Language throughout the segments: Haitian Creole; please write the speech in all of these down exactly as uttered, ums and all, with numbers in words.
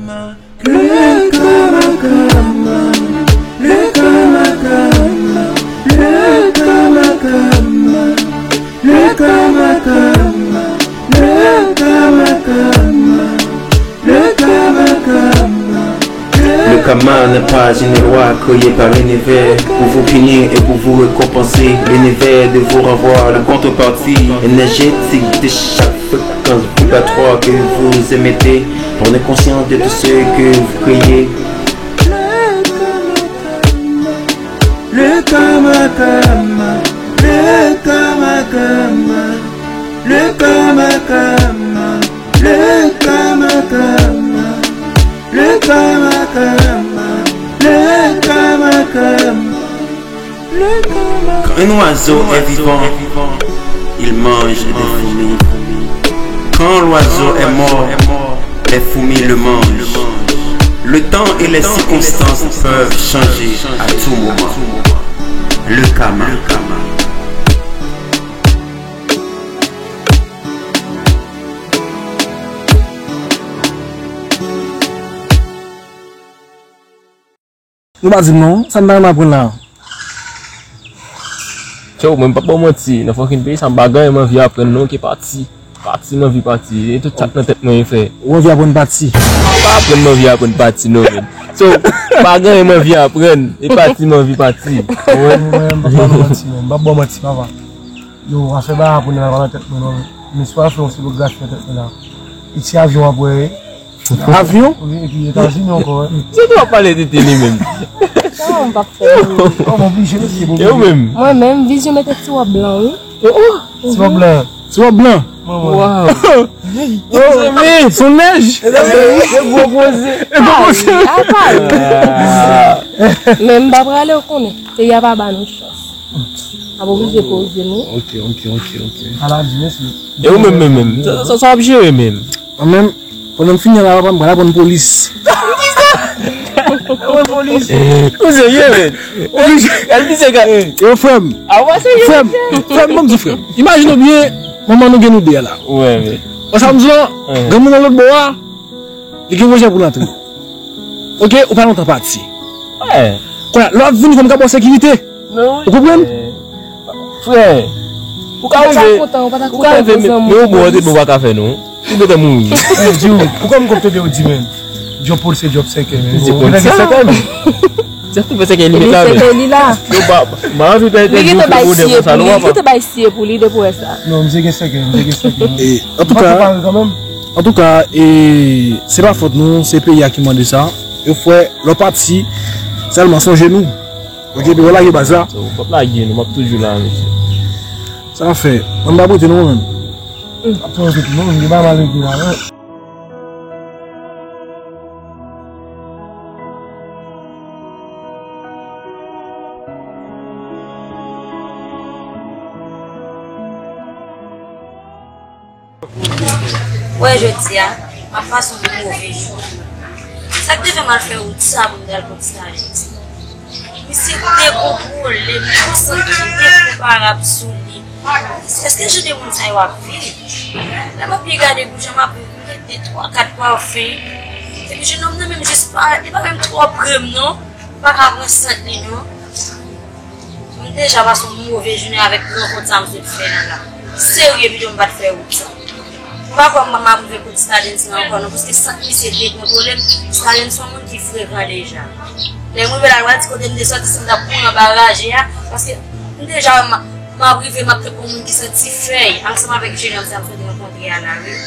Le Kama Kama, le Kama Kama, le Kama Kama, le Kama Kama, le Kama Kama, le Kama Kama. Le karma n'est pas une loi créée par l'univers. Pour vous punir et pour vous récompenser, l'univers de vous renvoie la contrepartie énergétique de chaque fréquence vibratoire que vous émettez. Prenez conscience de tout ce que vous créez. Le Kama Kama, le Kama Kama, le Kama Kama, le Kama Kama, le Kama Kama, le Kama Kama, le Kama Kama. Quand un oiseau est vivant, il mange des fourmis. Quand l'oiseau est mort, les fourmis le mangent. Le temps et les circonstances peuvent changer à tout moment. Le karma. Nou pa di m non, sa m ta renmen aprann la. Tchè, mwen m p ap ba w manti, nan fucking peyi sa m pa gen anyen m anvi aprann non, ke pati. Pati m anvi pati, e tout sa k nan tèt mwen e fè. Ou anvi aprann pati? Pa aprann m anvi aprann pati non, men. So, pa gen anyen m anvi aprann, e pati m anvi pati. Ou konprann? Mwen, m p ap ba w manti, non, m p ap ba w manti, papa. Yo, afè bagay aprann nan pa nan tèt mwen non. Men si w al fè yon silografi nan tèt mwen la. E ti avyon w ap wè, wi. Avyon? Wi, epi Etazini ankò, wi. Se ki w ap pale tete li menm? Sa w p ap fè wi. Oh, m oblije mesye, m oblije. E ou menm? Mwen menm, Vizyon mete ti wòb blan, wi. Oh, oh. Ti wòb blan. Ti wòb blan. Mwen, mwen. Waw. Mezanmi, se yon nèj. Se gwo poze. E gwo poze. Ay, ay, ay. Men m pa prale, ou konnen. Peyi a pa ba nou chans. Ap oblije poze nou. Ok, ok, ok, ok. Ala di mesye. E ou menm, menm, menm? Sa, sa, sa w ap jere menm? Mwen menm, pandan m fini an la, papa, m pral aprann polis. Aprann polis? Ou serye, men? Oblije. Gade misye ka. Yo, frè m. A, w pa serye, frè m, mesye? Frè m, ban m di frè m. Imajine w byen, manman nou gen nou de a la. Wè, men. Wè sa m di w lan? Granmoun nan lòt bò a, li gen pwojè pou l antre. Ok, ou pa lontan pati. Wè. Kounye a, lè w ap vini, fò m ka ba w sekirite. Ou konprann? Frè, ou ka rive, ou ka rive, men, men ou bon, ou te bon, ou pa ka fè non. Ou gentan mouri. Di w, poukwa m konn tande w di, men, djòb polisye, djòb sèkè, men. Ou gentan gen sèkè, men. Sèkè, sèkè li mete la, men. Sèkè li la. Yo, pa, pa anvi pèdi yon bonè konsa, non, papa. Li te bay siye pou li depi wè sa. Non, misye gen sèkè, misye gen sèkè. E, antouka, antouka, e, se pa fòt nou, se peyi a ki mande sa. Yo, frè, lè w pati, sèlman sonje nou. Ok, epi w lage baz la. So, w p ap lage nou, m ap toujou la, mesye. Sa fè, mwen m pa prete non, mwen menm. M ap toujou prete non, mwen m pa mal regle la, wi. Wè, jodi a, m ap pase yon move jou. Sa k te fè m al fè wout sa pou m t al pran ti lajan ti. Misye dekontwole m, yon sant ki enkonparab sou li. Èske jan de moun sa yo ap viv? Lè m ap byen gade pou jan m ap viv, m gen de, twa, kat pafen. Epi jennonm nan menm jis pa, li pa menm twò pre m non. M pa ka pran sant li non. M deja pase yon move jounen avèk rankont sa m sot fè a la. Serye, pito m pa t fè wout sa. M pa kwè m ap rive kote Stadens lan ankò non, paske sant misye dekontwole m. Stadens se yon moun ki frekan deja. Lè m rive la, l pral di kote m te sòti, si m t ap kouri anba raje a, paske m deja wè m, m ap rive, m ap tankou yon moun ki santi fèy, ansanm avèk jennonm sa m sot rankontre a la, wi.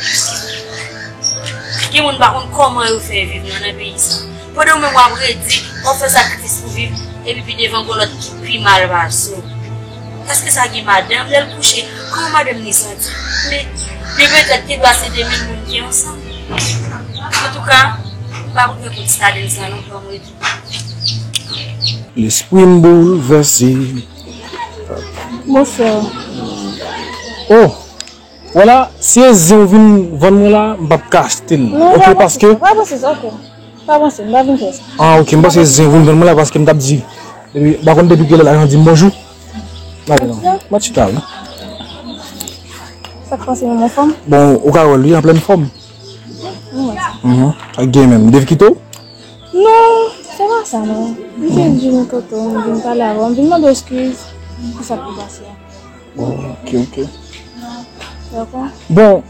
Gen moun pa konn kòman yo fè viv nan, nan peyi sa. Pandan ou menm w ap redi, w ap fè sakrifis pou viv, epi pi devan gon lòt ki pi mal pase w. Èske sa gen madanm? Lè l kouche, kòman madanm li santi? Men, li petèt gen pase de mil moun ki ansanm. Antouka, m pa pou fè kout Stadens lan non, pran m redi. Lespri m boulvèse. Bonswa. Oh! Vwala, si e zen ou vin vann mwen la, m p ap ka achte l. Non, ok, pa panse, paske pa panse sa, ok. Pa panse, m pa vin fè sa. Ah, ok, m panse zen ou vin vann mwen la paske m t ap di. Epi, m pa konn depi kilè lajan di m bonjou. Mwen chita, wi. Sa k pase, m anfòm? Bon, ou ka wè l, wi, an plèn fòm. Mwen wè sa. Mhm. Sa k gen menm? Dave kite w? Non, se pa sa, non. M te di nou toto, m vin pale avè w, m vin mande w eskiz pou sa k te pase a. Ok, ok. Dakò? Bon,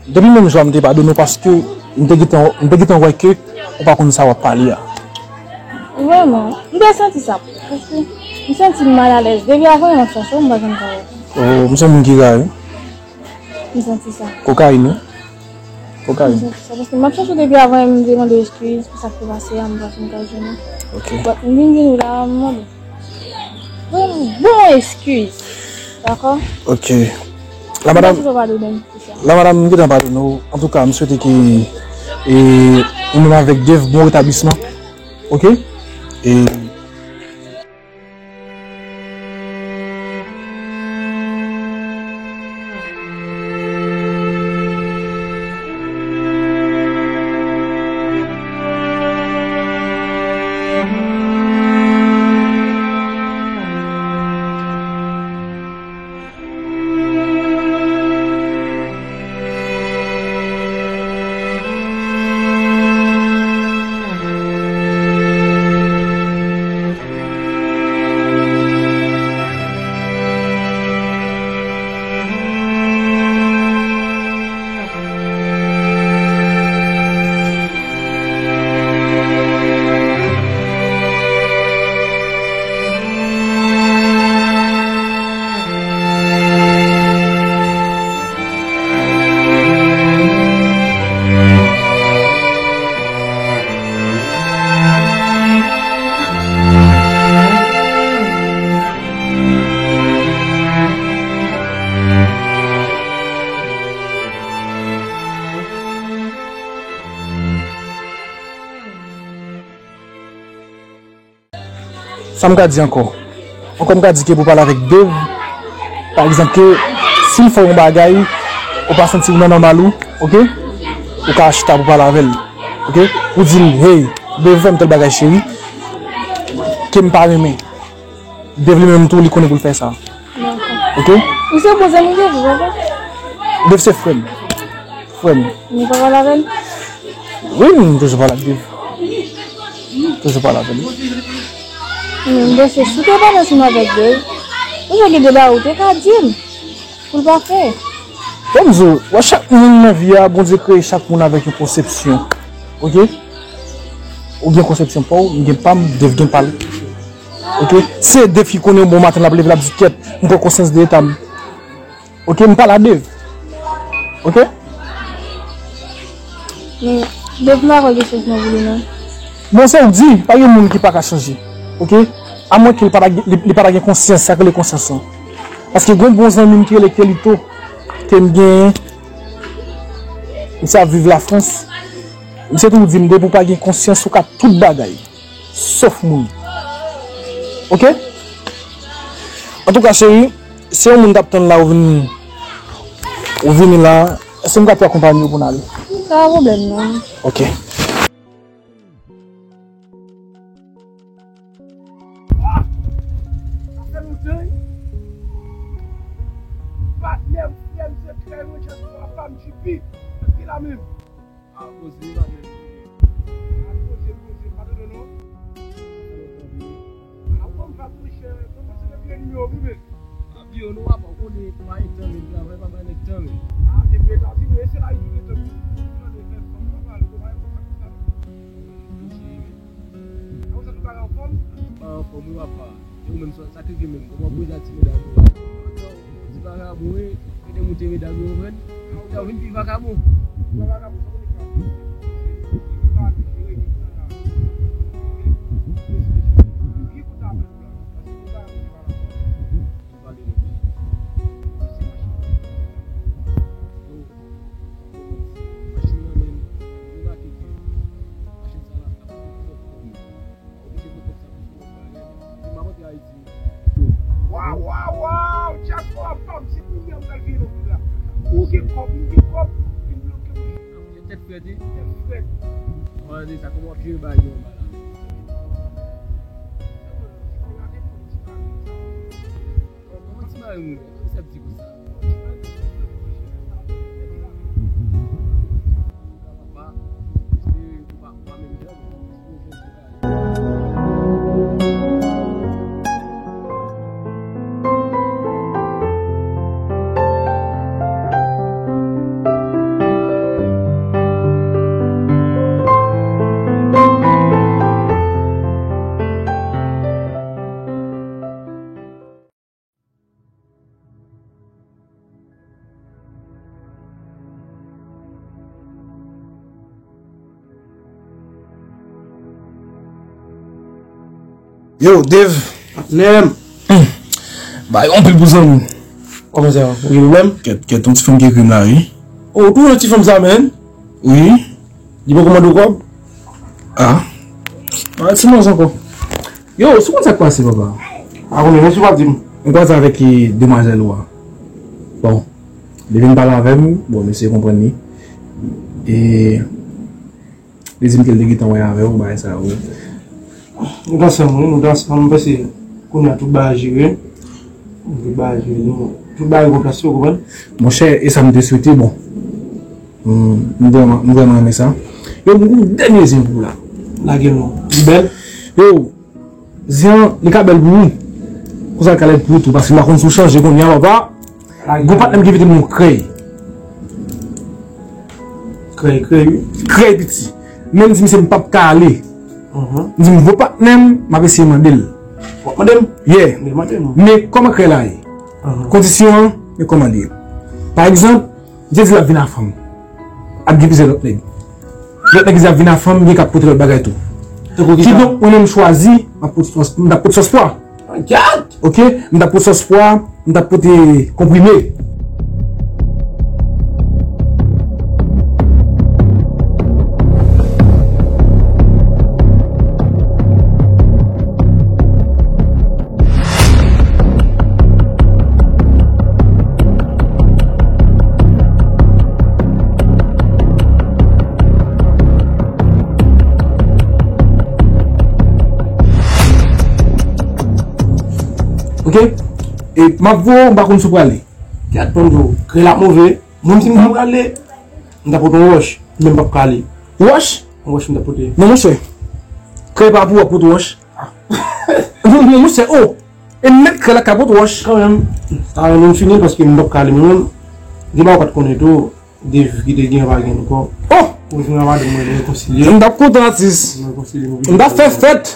depi menm jou a m te padone w paske m te gentan, m te gentan wè ke ou pa konn sa w ap pale a. Vrèman, m te santi sa. Paske m santi m malalèz. Depi avan yon chans, m pa janm ka wè. Oh, m se moun ki rayi. M santi sa. Kokayin, wi. Kokayin. M santi sa. Paske m ap chèche w depi avan, m te mande w eskiz pou sa k te pase a, m pa fin ka jwenn ou. Ok. But m vin jwenn ou la, m mande. Bon, bon eskiz. Dakò? Ok. La madanm, m pa di w padone m pou sa. La madanm, m gentan padone w. Antouka, m swete ke, e, ou menm avèk Dave, bon retablisman. Ok? E, Sa m ka di ankò? Ankò m ka di ke pou pale avèk Dave, pa egzanp, ke si l fè w yon bagay, ou pa santi w nan nòmal ou, ok? Ou ka chita pou pale avè l, ok? Ou di l, hey, Dave fè m tèl bagay, cheri, ke m pa renmen. Dave li menm tou, li konnen pou l fè sa. Ok? Ou se bon zanmi Dave, ou pa? Dave se frè m. Frè m. Ou pa pale avè l? Wi, m toujou pale ak Dave. Toujou pale avè l. Mwen, m panse si w te pale ansanm avèk Dave, ou te gen de bagay ou te ka di m pou l pa fè. Bon, m di w, wè, chak moun nan vi a, Bondye kreye chak moun avèk yon konsepsyon. Ok? Ou gen konsepsyon pa w, m gen pa m, Dave gen pa l. Ok? Se Dave ki konnen yon bon maten l ap leve, l ap di, kèt, m pran konsyans de eta m. Ok, m pale a Dave. Ok? Men, Dave pa ka gen chanjman pou li, non. Bon, se ou di, pa gen moun ki pa ka chanje. Ok? Amwen ke li pa ta, li, li pa ta gen konsyans, sa k rele konsyans lan. Paske gen yon bon zanmi m ki rele Kelito, ke m genyen. Misye ap viv Lafrans. Misye toujou di m, depi w pa gen konsyans, ou ka tout bagay. Sof moun. Ok? Antouka, cheri, se yon moun t ap tann la, ou vini, ou vini la. Èske m ka tou akonpanye w pou n ale? Pa gen pwoblèm, non. Ok. Sa fè lontan, wi. Patnè m, frè m, sekrè mwen, Dyaspora pa m, G P. Eske la menm? A, poze, patnè. A, poze, poze, pa tande non. A, bon, m pa monchè, bon, m panse depi gen nimewo m, wi, men. A, pi yo, non, papa, ou konnen, pa gen tan, men, travay, papa, nèg tan, men. A, depi Etazini, e se la, li gen tan, wi. Tande, fè fòm, papa, nou pa gen kontak konsa, non. Poze, men. Kòman sa, tout bagay anfòm? Bagay anfòm, wi, papa. E ou menm, sa, sa k rive menm? Kòman w ap poze a ti medam yo a? Di vakabon, wi. Mete moute medam yo, konprann? Ou ta vin pi vakabon. Ou pa vakabon, sa konnen ki vakabon. Ki pa jere, ki pa la. Ki konta apèl ou la? Paske tout bagay se pa la. Ou pale nou. Se machin. Yo, machin nan menm, nou remake ke machin sa la ap pran twòp kòb. Oblije pran kòb sa pou fè yon bagay. Depi m ap antre Ayiti. Waw, waw, waw! Dyaspora pa m, se kounye a m pral veye nan vil la. Ou gen kòb, m gen kòb, vin bloke m. Tèt frèt, wi. Tèt frèt. Mwen di sa, kòman w ap jere bagay yo anba la? Kòman ti mari moun? Kòman sa ap di konsa? Ti mari moun, monchè, sa ap fè papa. Yo, Dave. Patnè m. Hmm. Bay anpil pou zanmi. Kòman sa? Ou gen pwoblèm? Kèt, kèt, yon ti fanm ki ekri m la, wi. Oh, ou toujou nan ti fanm sa, menn? Wi. Li poko mande w kòb? Ah. Ah, ti manz ankò. Yo, si w konn sa k pase, papa. Pa konnen, men si w pa di m. M kwaze avèk, eh, demwazèl ou a. Bon. Li vin pale avè m, bon, m eseye konprann li. E li di m ke l te gentan wè avè w, bagay sa yo. Nou t ansanm, wi, nou t ansanm, m panse kounye a tout bagay jere. Tout bagay jere, nou, tout bagay replase, w konprann? Monchè, e sa m te swete, bon. M, m vrèman, m vrèman renmen sa. Yo, m gon dènye zen pou w la. Lage l non. Li bèl? Yo, zen an, li ka bèl pou ou. Konsa l ka lèd pou ou tou, paske m pa konn si w chanje kounye a, papa. Gon patnè m ki mete m yon krèy. Krèy, krèy, wi. Krèy piti. Men m di misye m p ap ka ale. Mhm. M di m vo patnè m, m ap eseye mande l. W ap mande m? Yeah. Mande m. Men kòman krèy la ye? Mhm. Kondisyon an, men kòman li ye. Pa egzanp, misye di l ap vin a fanm. Ap gen plizyè lòt nèg. Lòt nèg ki ap vin a fanm, gen k ap pote lòt bagay tou. Tankou kisa? Kidonk, mwen menm m chwazi, m ap pote sòs, m t ap pote sòs pwa. Gad! Ok, m t ap pote sòs pwa, m t ap pote konprime. Ok? E m ap voye w, m pa konn si w prale. Gad, ban m di w, krèy la move. Mwen, si m ta prale, m ta pote yon wòch, men m p ap ka ale. Wòch? Yon wòch m ta pote. Non, monchè. Krèy pa pou w ap pote wòch. Non, non, monchè, oh! E mèt krèy la ka pote wòch. Kanmenm, sa a, nou fini l paske m p ap ka ale mwen menm. Gen bagay ou pa t konnen tou, Dave ki te gen pa gen ankò. Oh! Pou jwenn madanm mwen, nou rekonsilye. M t ap kontan, atis. Nou rekonsilye, nou vin. M t ap fè fèt.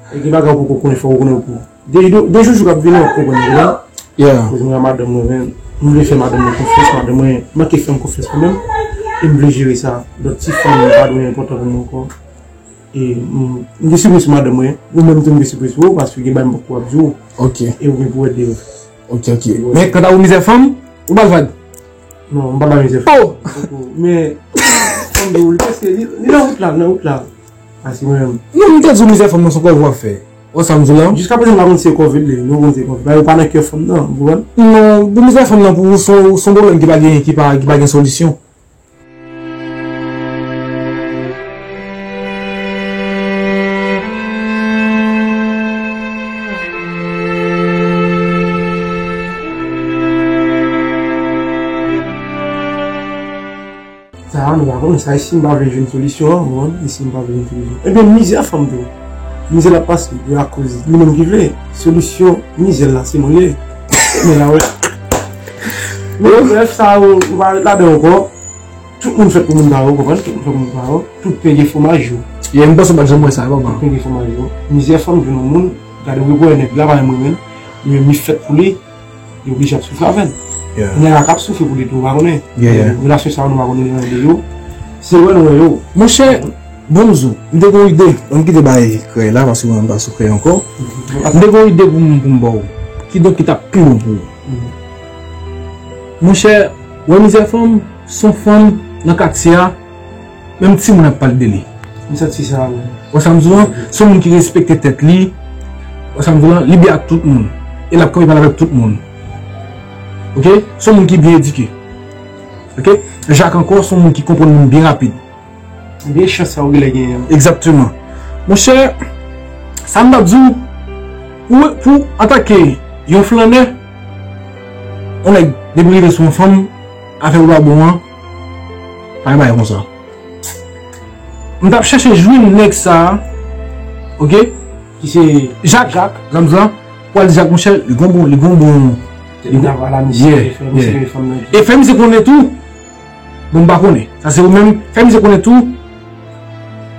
E gen bagay ou poko konnen, fò ou konnen pou. De, de, de jou jou k ap vini, w ap konprann, ou konprann? Yeah. Pou jwenn madanm mwen, men, m vle fè madanm mwen konfyans, madanm mwen manke fè m konfyans kanmenm. E m vle jere sa. Lòt ti fanm pa dwe enpòtan pou mwen ankò. E m, m gen sipriz pou madanm mwen. Ou menm tou m gen sipriz pou ou, paske gen bagay m poko ap di w. Ok. E ou gen pou w ede w. Ok, ok. Men kanta pou mizè fanm, ou ba l vag. Non, m pa ba mizè fanm. Oh! Men, fanm de ou, li prèske, li, li nan wout la, nan wout la. Paske mwen menm. Non, m te di w mizè fanm nan se kòve w ap fè. Wè sa m di w la? Jiskaprezan m pa konn si se kòve l ye, nou konn se kòve. Bagay yo pa nan kè fanm nan, ou konprann? Non, pou mizè fanm nan, pou ou, se yon, se yon pwoblèm ki pa gen, ki pa, ki pa gen solisyon. Sa a, nou pa konn sa, e si m pa vle jwenn solisyon an, ou konprann? E si m pa vle jwenn solisyon? Ebyen, mizè fanm tou. Mizè l ap pase, e akoz li menm ki vle. Solisyon mizè l la, se mwen l ye. Men la, wè. Men, brèf, sa a, ou, ou pa ret ladan ankò. Tout moun fèt pou moun pa yo, konprann? Tout moun fèt pou moun pa yo. Tout pen gen fwomaj yo. Ye, m panse w pa t janm wè sa, papa. Tout pen gen fwomaj yo. Mizè fanm jwenn yon moun, gade, ou wè nèg la, pa menm mwen menm. Li menm, li fèt pou li. Li oblije ap soufri avè l. Yeah. Nèg la k ap soufri pou li tou, ou pa konnen. Yeah, yeah. Relasyon sa yo, nou pa konnen nan de yo. Se wè nou wè yo. Monchè, bon, m di w, m te gen yon ide. Ann kite bay krèy la, paske mwen m pa sou krèy ankò. Mhm. M te gen yon ide pou m, pou m ba w. Kidonk, ki t ap pi bon pou ou. Mhm. Monchè, wè mizè fanm, se yon fanm nan katye a, menm timoun ap pale de li. M santi sa, wi. Wè sa m di w lan? Se yon moun ki respekte tèt li. Wè sa m di w lan? Li byen ak tout moun. E l ap kanpe pale avèk tout moun. Ok? Se yon moun ki byen edike. Ok? Jak ankò, se yon moun ki konprann moun byen rapid. Byen chans sa ou genlè genyen an. Egzakteman. Monchè, sa m t ap di w, pou, pou antanke yon flannè, yon nèg depi rive sou yon fanm, afè ou pa bon an, pa gen bagay konsa. M t ap chèche jwenn nèg sa a, ok? Ki se Jak. Jak. Zanmi sa, pou al di Jak, monchè, li gon bon, li gon bon. Li gon, yeah, yeah. E fè misye konnen tou. Bon, m pa konnen. Sa se ou menm, fè misye konnen tou,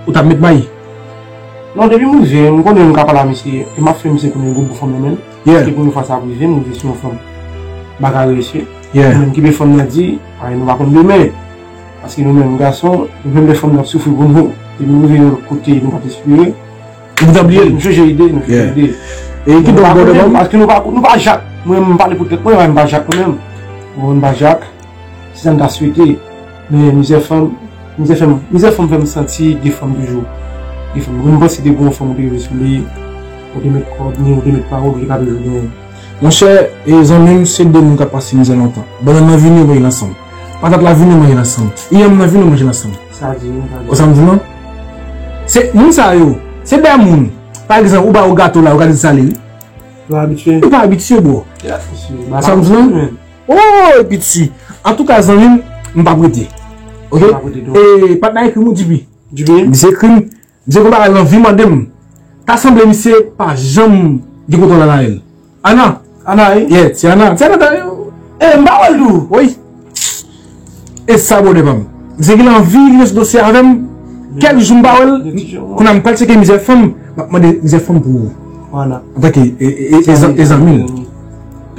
ou t ap met may. Non, depi m rive, m konnen m ka pale a misye, e m ap fè misye konnen gon bon fanm nan men l. Yeah. Se premye fwa sa ap rive m, rive sou yon fanm. M pa ka reyisi. Yeah. Ou menm ki vle fanm nan di, ay, nou pa konn demen. Paske nou menm gason, nou menm lè fanm nan ap soufri pou nou, epi nou rive yon lòt kote, nou pa t espere. Ou gentan bliye l. Nou chanje ide, nou chanje ide. E ki donk, brother pa m? Paske nou pa, nou pa Jak. Mwen menm, m pale pou tèt mwen, mwen menm pa Jak mwen menm. Mwen menm pa Jak. Se sa m ta swete. Men mizè fanm, mizè fanm, mizè fanm fè m santi gen fanm toujou. Gen fanm. Mwen, m panse depi yon fanm ou te rive sou li, ou te met kòdnen, ou te met pawòl, ou te ka toujou genyen. Monchè, e zanmi m, se de moun k ap pase mizè lontan. Bannann nan vini, yo manje l ansanm. Patat la vini, yo manje l ansanm. Yanm nan vini, yo manje l ansanm. Sa di, wi, sa di. Ou sa m di non? Se moun sa yo, se de moun. Pa egzanp, ou ba yo gato la, ou ka di sale, wi. Yo abitye. Yo pa abitye, bro. Sa m di non? Oh, epi ti. Antouka, zanmi m, m p ap rete. Ok? E patnè ekri m, wi, Dipi. Dipi? Misye ekri m. Misye gon bagay l anvi mande m. Ta sanble misye pa janm gen kontwòl Anaël. Ana? Ana, wi? Yeah, ti Ana. Ti Ana ta. E, m pa wè l tou. Wi. E sa, brother pa m. Misye gen anvi li nan dosye avè m. Kèk jou m pa wè l. Kounye a m pral tcheke mizè fanm, m ap mande mizè fanm pou ou. Ana. Antanke e, e, e, e zan- e zanmi l.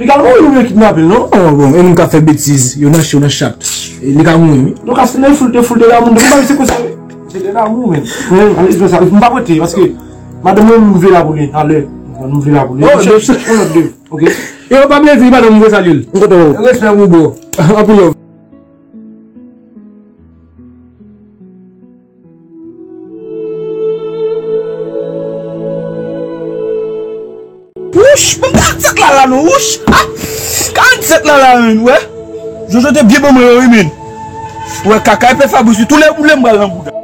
Piga l mouri oubyen yo kidnape l, non? Oh, bon, e moun k ap fè betiz, yo nan ch-, yo nan chat. E li ka mouri, wi. Donk, aste nan foul, te foul de la moun, de moun, se konsa, wi. Se de la moun, men. Men, ale, se sa, m pa prete, paske madanm mwen, m vle la pou li, talè. M vle la pou li. Oh, m chèche, m chèche yon lòt de, ok? Yo, pa bliye di madanm m voye salye l. M kontan wè w. Respè pou ou, bro. Anpil love. Wouch! Bon, karannsèt la la non, wouch! Ah! Karannsèt la la, men, wè. Jojo te byen ban mwen yo, wi, men. Wè, kaka, epè Fabrice, tou lè boule m pral nan bouda.